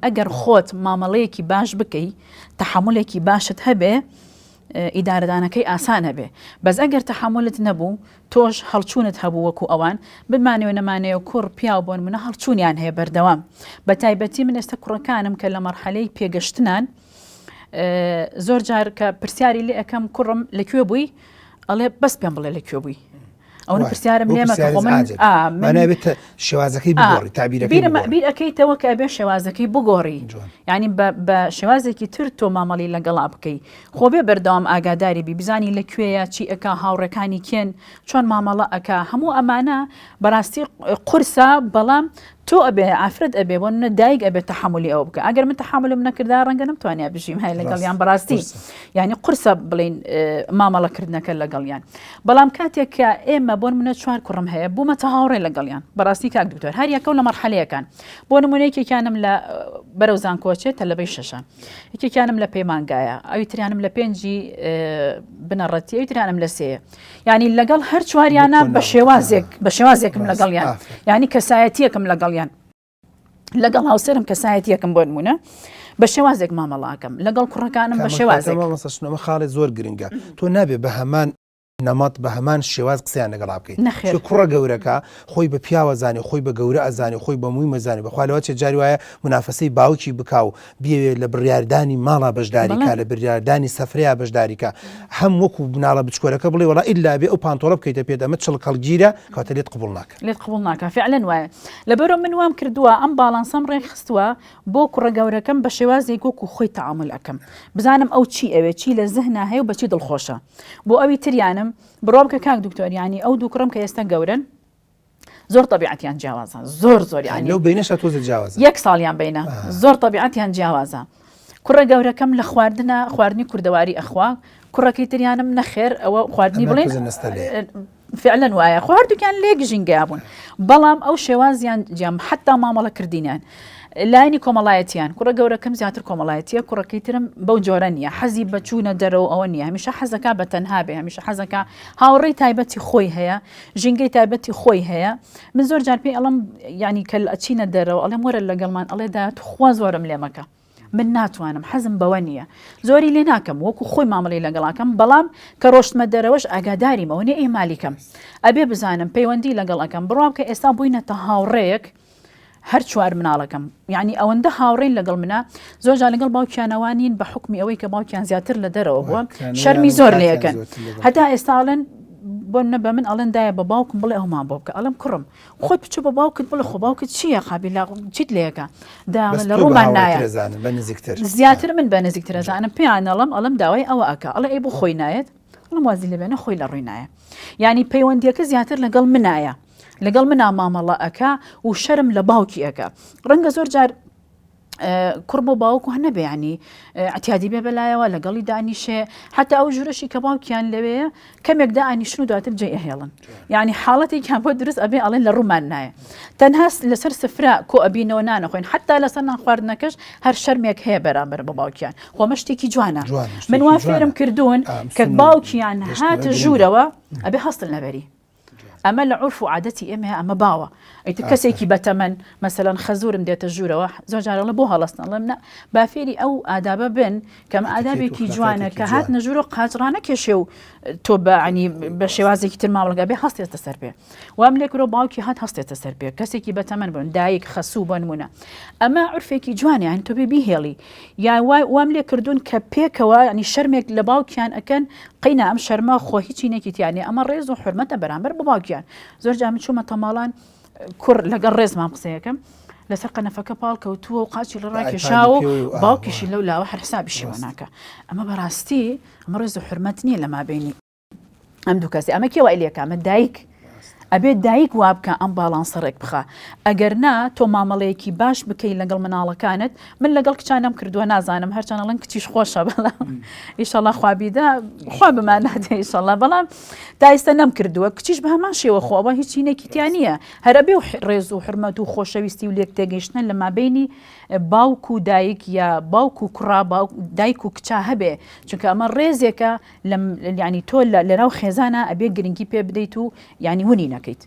ئەگەر خۆت مامەڵەیەکی باش بکەی تەحەمولێکی باشت هەبێ ئیدارەدانەکەی ئاسان ئەبێ بەس ئەگەر تەحەمولت نەبوو تۆش هەڵچوونت هەبوو وەکو ئەوان بمانەوێ نەمانەوێ کوڕ پیاو بۆ نمونە هەڵچوونیان هەیە بەردەوام بە تایبەتی من ئێستا کوڕەکانم کە لە مەرحەلەی پێگەشتنان زۆر جار کە پرسیاری لێ ئەەکەم کوڕم لەکوێ بووی ئەڵێ بەس پێم بڵێ لەکوێ بووی ئەوە پرسیارم لێ مەکە خۆ من نابێت شێوازەکەی بگۆڕی تابیرەکەی بیر ئەەکەیتەوە کە ئەبێ شێوازەکەی بگۆڕی ینی بە شێوازێکی تر تۆ مامەڵی لەگەڵا بکەی خۆ بێ بەردەوام ئاگاداری بی بزانی لە کوێیە چی ئەک هاوڕێکانی کێن چۆن مامەڵە ئەک هەموو ئەمانە بەڕاستی قورسە بەڵام تۆ ئەبێ ئافرەت ئەبێ بۆ نە دایک ئەبێ تەحملی ئەوە بکە ئەگەر من تەحملم نەکردا ڕەنگە نەمتوانیا بژیم هەیە لەگەڵیان بەڕاستی یعنی قورسە بڵین مامەڵەکردنەکە لەگەڵیان بەڵام کاتێک کە ئێمە بۆ منە چوار کوڕم هەیە بوومەتە هاوڕێ لەگەڵیان بەڕاستی کاک دکتۆر هەر یەکەو لە مەرحەلەیەکان بۆ نمونە یەکێکیانم لە بەرەو زانکۆچێت تەلەبەی شەشە یەکێکیانم لە پەیمانگایە ئەوی تریانم لە پێنجی بنەڕەتی ئەوی تریانم لە سێ یعنی لەگەڵ هەر چواریانە بە شێوازێک بە شێوازێکم لەگەڵیان یعنی کەسایەتیەکم لەگەڵیان لەگەڵ هاوسەرم کەسایەتیەکم بۆ نمونە بە شێوازێک مامەڵاکەم لەگەڵ کوڕەکانم بە شێوازێک مامۆستا خاڵێ زۆر گرنگە تۆ نابێ بە هەمان نەمەط بە هەمان شێواز قسەیان لەگەڵا بکەیت نەخێر کوڕە گەورەکە خۆی بە پیاوە زانێ خۆی بە گەورە ئەزانێ خۆی بە مووی مەزانێ بەخوا لەوە چێ جاری وایە منافەسەی باوکی بکا و بیەوێ لە بڕیاردانی ماڵا بەشداری کا لە بریاردانی سەفرەیا بەشداری کا هەم وەکو مناڵە بچکۆلەکە بڵێ وەڵا ئیلا بێ ئەو پانتۆڵە بکەیتە پێت ئەمە چڵک هەڵگیرە کەواتە لێت قبوڵ ناکا. لێت قبوڵ ناکا فعلەن وایە لەبەرئەوە من وام کردووە ئەم باڵانسەم ڕێکخستووە بۆ کوڕە گەورەکەم بە شێوازێک وەکو خۆی تەعامول ئەکەم بزانم ئەو چی ئەوێ چی لە زهنا هەیە و بە چی دڵخۆشە بۆ ئەوی تریانم بڕوا بکە کاک دکتۆر یانی ئەو دوو کوڕەم کە ئێستا گەورەن زۆر تەبیعەتیان جیاوازە زۆر زۆر یانی لەو بینەشە تۆزە جیاوازە یەک ساڵیان بینە زۆر تەبیعەتیان جیاوازە کوڕە گەورەکەم لە خواردنە خواردنی کوردەواری ئەخوا کوڕەکەی تریانم نەخێر ئەوە خواردنی بڵێن فعلا وایە خۆ هەردووکیان لێک ژینگەیا بوون بەڵام ئەو شێوازیان جیام حتا مامەڵە کردینیان لایەنی کۆمەڵایەتیان کوڕە گەورەکەم زیاتر کۆمەڵایەتیە کوڕەکەی ترم بەو جۆرە نییە حەزی بە چوونە دەرەوە ئەوە نییە هەمیشە حەزەکە بە تەنها بێ هەمیشە حەزەکە هاوڕێی تایبەتی خۆی هەیە ژینگەی تایبەتی خۆی هەیە من زۆر جار پێی ئەڵم ینی کە ئەچینە دەرەوە ئەڵێم وەرە لەگەڵمان ئەڵێ دا توخوا زۆرم لێ مەکە من ناتوانم حەزم بەوە نییە زۆری لێ ناکەم وەکو خۆی مامەڵی لەگەڵاکەم بەڵام کە ڕۆشتمە دەرەوەش ئاگاداریم ئەوە نیە ئیهمالی کەم ئەبێ بزانم پەیوەندی لەگەڵ ئەەکەم بڕوام کە ئێستا بووینەتە هاوڕێیەک هەر چوار مناڵەکەم یعنی ئەوەندە هاوڕێن لەگەڵ منە زۆر جار لەگەڵ باوکیانەوە نین بە حکمی ئەوەی کە باوکیان زیاتر لە دەرەوە بووە شەرمی زۆر لەکەن هەتا ئێستا ئەڵێن بۆ نە بە من ئەڵێن دایە بە باوکم بڵێ ئەومان بۆ بکە ئەڵم کوڕم خۆت بچۆ بە باوکت بڵێ خۆ باوکت چییە قابیلا چیت لەکە داوە لە ڕوومان نایە زیاتر من بە نزیکترەزانم پێیان ئەڵم ئەڵم داوای ئەوە ئەکا ئەڵێ ئەی بۆ خۆی نایەت ئەڵم وازی لێبێنە خۆی لە ڕووی نایە یعنی پەیوەندیەکە زیاتر لەگەڵ منایە لەگەڵ منا مامەڵە ئەکا و شەرم لە باوکی ئەکا ڕەنگە زۆر جار کوڕ بۆ باوک و نەبێ ینی ئەتیادی بێ بەلایەوە لەگەڵی دانیشێ حتا ئەو ژورەشی کە باوکیان لەوەیە کەمێک دانیشن و دواتر جێ ئەهێڵن یعنی حاڵەتێکیان بۆ دروست ئەبێ ئەڵێن لە ڕوومان نایە تەنها لەسەر سفرە کۆ ئەبینەوە نانەخۆین حتا لەسەر نان خواردنەکەش هەر شەرمێک هەیە بەرامبەر بە باوکیان خۆمە شتێکی جوانە من وا فێرم کردوون کە باوکیان هاتە ژوورەوە ئەبێ هەستن لەبەری ئەمە لە عورف و عادەتی ئێمەیە ئەمە باوە ئیتر کەسێکی بەتەمەن مەسەلەن خەزورم دێتە ژوورەوە زۆر جار ئەڵێ بۆ هەڵەستن ئەڵێم نا با فێری ئەو ئادابە بن کە ئەمە ئادابێکی جوانە کە هاتنە ژوورەوە قاچ ڕانەکێشێ و تۆ بە عنی بە شێوازێکی تر ماڵەکە بێ هەستێتە سەر پێ وام لێ کرۆ باوکی هات هەستێتە سەر پێ کەسێکی بەتەمەن بوون دایک خەسوو بۆ نمونە ئەمە عورفێکی جوانە یانی تۆ بێ بیهێڵی یا وام لێ کردوون کە پێکەوە ینی شەرمێک لە باوکیان ئەکەن قەینا ئەم شەرمە خۆ هیچی نەکی تیا نیە ئەمە ڕێز و حورمەتە بەرامبەر بە باوکیان زۆر جار من چوومەتە ماڵان کوڕ لەگەڵ ڕێزمان قسەیەکەم لەسەر قەنەفەکە پاڵ کەوتووە و قاچی لە ڕاکێشاوە و باوکیشی لەو لاوە هەر حسابیشی بۆ ناکە ئەمە بەڕاستی ئەمە ڕێز و حورمەت نییە لە مابینی ئەم دوو کەسی ئەمە کێ وای لێکا ئەمە دایک ئەبێت دایک وا بکە ئەم باڵانسە ڕێک بخە ئەگەر نا تۆ مامەڵەیەکی باش بکەی لەگەڵ مناڵەکانت من لەگەڵ کچانم کردووە نازانم هەرچەند ئەڵێن کچیش خۆشە بەڵام ئیشەڵا خوابیدا خوا بماناتێ ئیشەڵا بەڵام تا ئێستا نەم کردووە کچیش بە هەمان شێوە خۆ ئەوە هیچ چینێکی تیا نییە هەرە بێ و ڕێز و حرمەت و خۆشەویستی و لێک تێگەیشتنە لە مابینی باوک و دایک یا باوک و کوڕا باوک دایک و کچا هەبێ چونکە ئەمە ڕێزێکە لەم یانی تۆ لەناو خێزانا ئەبێ گرنگی پێ بدەیت و یانی ونی نەکەیت.